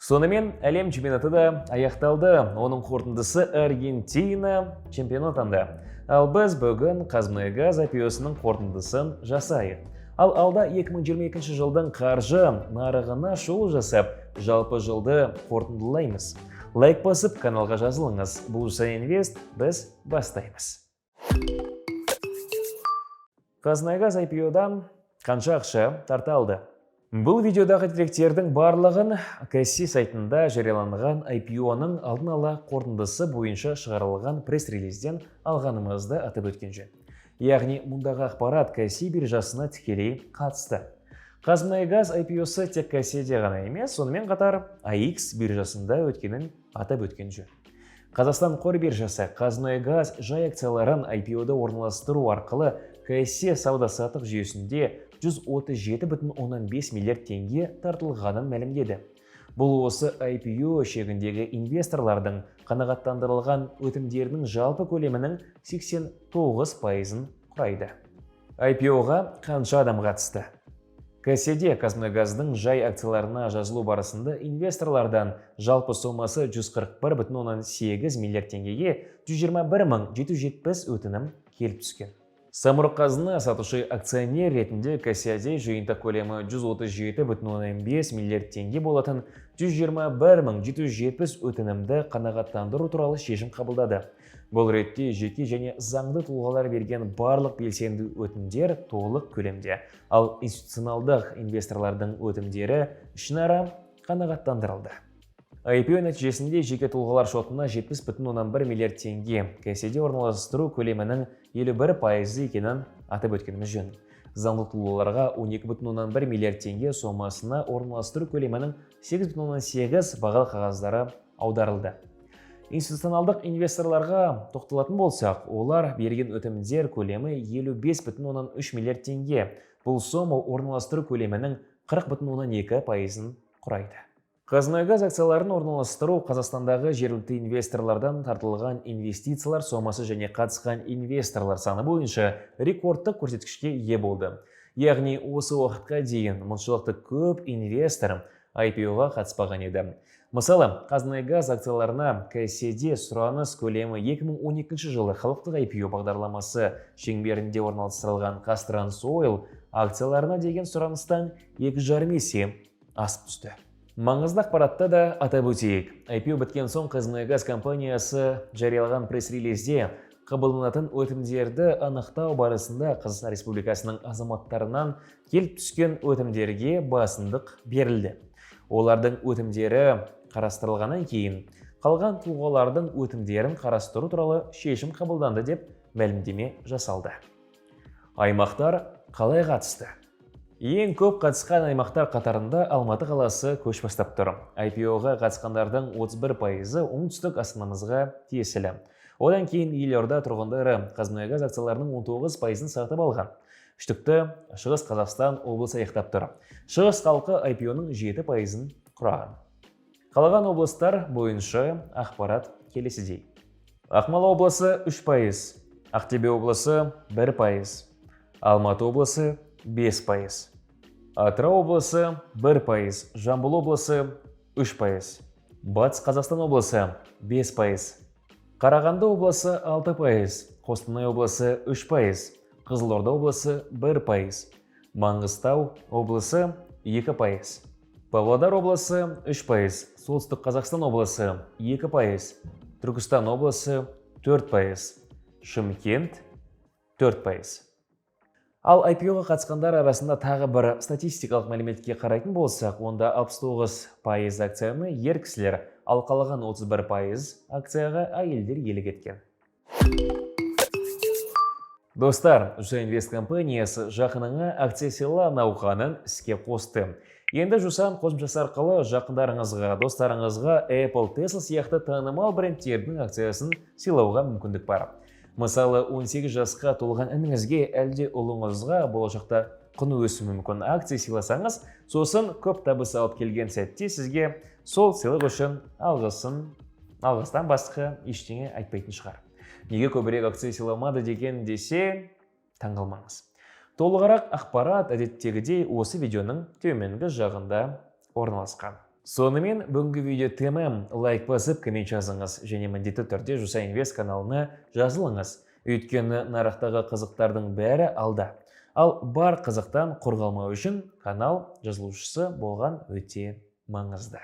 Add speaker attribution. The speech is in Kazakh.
Speaker 1: Сонымен, әлем чемпионаты да аяқталды. Оның қорытындысы: Аргентина чемпион атанды. Ал біз бүгін «Қазмұнайгаз» IPO-сының қорытындысын жасайық. Ал алда 2022 жылдың қаржы нарығына шолу жасап, жалпы жылды қорытындылаймыз. Лайк басып, каналға жазылыңыз. Бұл «Жусан Инвест», біз бастаймыз. «Қазмұнайгаз» IPO-дан қанша ақша тарта алды? Бұл видеодағы деректердің барлығын KASE сайтында жарияланған IPO-ның алдын ала қорытындысы бойынша шығарылған пресс-релизден алғанымызды атап өткен жөн. Яғни мұндағы ақпарат KASE биржасына тікелей қатысты. «Қазмұнайгаз» IPO-сы тек KASE-де ғана емес, сонымен қатар AIX биржасында өткенін атап өткен жөн. Қазақстан қор биржасы «Қазмұнайгаз» жай акцияларын IPO-да орналастыру арқылы KASE сауда-саттық жүйесінде 137,5 миллиард теңге тартылғанын мәлімдеді. Бұл осы IPO шегіндегі инвесторлардың қанағаттандырылған өтімдерінің жалпы көлемінің 89 пайызын құрайды. IPO-ға қанша адам қатысты? KASE-де «Қазмұнайгаздың» жай акцияларына жазылу барысында инвесторлардан жалпы сомасы 141,8 миллиард теңгеге 121 мың 770 өтінім келіп түскен. Самұрық Қазына сатушы акционер ретінде KASE-де жиынтық көлемі 137,5 миллиард теңге болатын 121 мың 770 өтінімді қанағаттандыру туралы шешім қабылдады. Бұл ретте жеке және заңды тұлғалар берген барлық белсенді өтінімдер толық көлемде, ал институционалдық инвесторлардың өтінімдері ішінара қанағаттандырылды. IPO нәтижесінде жеке тұлғалар шотына 70,1 миллиард теңге, KASE-де орналастыру көлемінің 51 пайызы екенін атап өткеніміз жөн. Заңды тұлғаларға 12,1 миллиард теңге сомасына орналастыру көлемінің 8,8 бағалы қағаздары аударылды. Институционалдық инвесторларға тоқталатын болсақ, олар берген өтінімдер көлемі 55,3 миллиард теңге. Бұл сома орналастыру көлемінің 40,2 пайызын құрайды. «Қазмұнайгаз» акцияларын орналастыру Қазақстандағы жергілікті инвесторлардан тартылған инвестициялар сомасы және қатысқан инвесторлар саны бойынша рекордтық көрсеткішке ие болды. Яғни осы уақытқа дейін мұншалықты көп инвестор IPO-ға қатыспаған еді. Мысалы, «Қазмұнайгаз» акцияларына KASE-де сұраныс көлемі 2012 жылы халықтық IPO бағдарламасы шеңберінде орналастырылған «ҚазТрансОйл» акцияларына деген сұраныстан 2,5 есе асып түсті. Маңызды ақпаратты да атап өтейік. IPO біткен соң «Қазмұнайгаз» компаниясы жариялаған пресс-релизде қабылданатын өтінімдерді анықтау барысында Қазақстан Республикасының азаматтарынан келіп түскен өтінімдерге басымдық берілді. Олардың өтінімдері қарастырылғаннан кейін қалған тұлғалардың өтінімдерін қарастыру туралы шешім қабылданды деп мәлімдеме жасалды. Аймақтар қалай қатысты? Ең көп қатысқан аймақтар қатарында Алматы қаласы көш бастап тұр. IPO-ға қатысқандардың 31 пайызы оңтүстік астанамызға тиесілі. Одан кейін елорда тұрғындары «Қазмұнайгаз» акцияларының 19 пайызын сатып алған. Үштікті Шығыс Қазақстан облысы аяқтап тұр. Шығыс халқы IPO-ның 7 пайызын құраған. Қалған облыстар бойынша ақпарат келесідей. Ақмола облысы 3%, Ақтөбе облысы 1%, Алматы облысы 5%, Атырау облысы 1%, Жамбыл облысы 3%, Батыс Қазақстан облысы 5%, Қарағанды облысы 6%, Қостанай облысы 3%, Қызылорда облысы 1%, Маңғыстау облысы 2%, Павлодар облысы 3%, Солтүстік Қазақстан облысы 2%, Түркістан облысы 4%, Шымкент 4%. Ал IPO-ға қатысқандар арасында тағы бір статистикалық мәліметке қарайтын болсақ, онда 69% акцияны ер кісілер, ал қалған 31% акцияға әйелдер иелік еткен. Достар, Жусан Инвест компаниясы «Жақыныңа акция сыйла» науқанын іске қосты. Енді Жусан қосымшасы арқылы жақындарыңызға, достарыңызға Apple, Tesla сияқты танымал брендтердің акциясын сыйлауға мүмкіндік бар. Мысалы, 18 жасқа толған ініңізге әлде ұлыңызға болашақта құны өсуі мүмкін акция сыйласаңыз, сосын көп табыс алып келген сәтте сізге сол сыйлық үшін алғыстан басқа ештеңе айтпайтын шығар. Неге көбірек акция сыйламады деген десе, таңғалмаңыз. Толығырақ ақпарат әдеттегідей осы видеоның төменгі жағында орналасқан. Сонымен, бүгінгі видео тәмам. Лайк басып, коммент жазыңыз және міндетті түрде Жуса Инвест каналына жазылыңыз. Өйткені нарықтағы қызықтардың бәрі алда. Ал бар қызықтан құр қалмау үшін канал жазылушысы болған өте маңызды.